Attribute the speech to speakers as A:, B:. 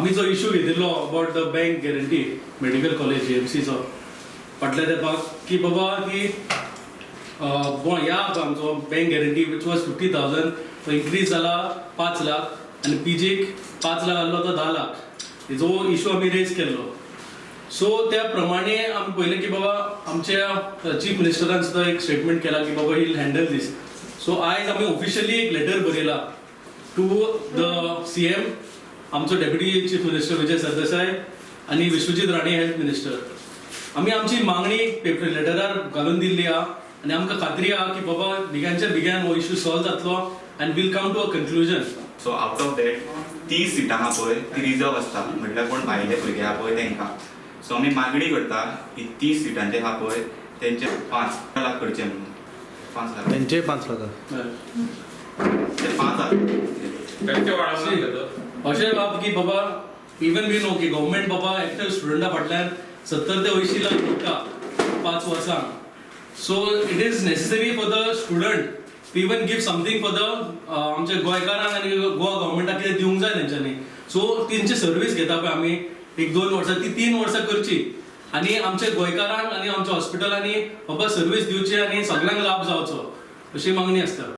A: आमी जो इशू घेतिल्लो about the bank guarantee medical college जीएमसीचो फाटल्या तेंपाक की बाबा की ह्या आमचो bank guarantee which was 50,000 तो इन्क्रीज जाला 5 लाख आनी पीजीक 5 लाख आहलो तो 10 लाख. हेजो इशू आमी रेज केल्लो. सो त्या प्रमाणे आमी पळयलें की बाबा आमच्या चीफ मिनिस्टरान सुद्दां एक स्टेटमेंट केला की बाबा he'll handle this. So आयज आमी ऑफिशियली एक लेटर बरयला टू the CM, आमचो deputy chief minister Vijay Sardesai आनी विश्वजीत राणे हेल्थ मिनिस्टर. आमी आमची मागणी पेपर लेटरार घालून दिल्ली आहा आनी आमकां खात्री आहा की बाबा बेगिनच्या बेगीन हो इशू सॉल्व जातलो आनी we'll come to a conclusion.
B: So out of that 30 सिटां आहा पळय, ती रिजर्व आसता, म्हटल्यार कोण भायले भुरगे आहा पळय तेंकां. सो आमी मागणी करता की 30 सिटांचे आहा पळय तेंचे 5 लाख करचे म्हणून, 5 लाख.
C: तेंचे 5 लाख.
B: ते 5 लाख.
D: तेंचे वाडोवंक.
A: अशें बाब की बाबा इवन we know की गव्हर्मेंट बाबा एकट्या स्टुडंटा फाटल्यान 70 ते 80 लाख जोडटा 5 वर्सांक. So it is necessary for the student to even give something for the आमच्या गोंयकारांक आनी गोवा गव्हर्मेंटाक कितें दिवंक जाय तेंच्यांनी. सो तेंची सर्वीस घेता पळय आमी एक दोन वर्सां, ती 3 वर्सां करची आनी आमच्या गोंयकारांक आनी आमच्या हॉस्पिटलांनी बाबा सर्वीस दिवची आनी सगळ्यांक लाभ जावचो अशी मागणी आसता.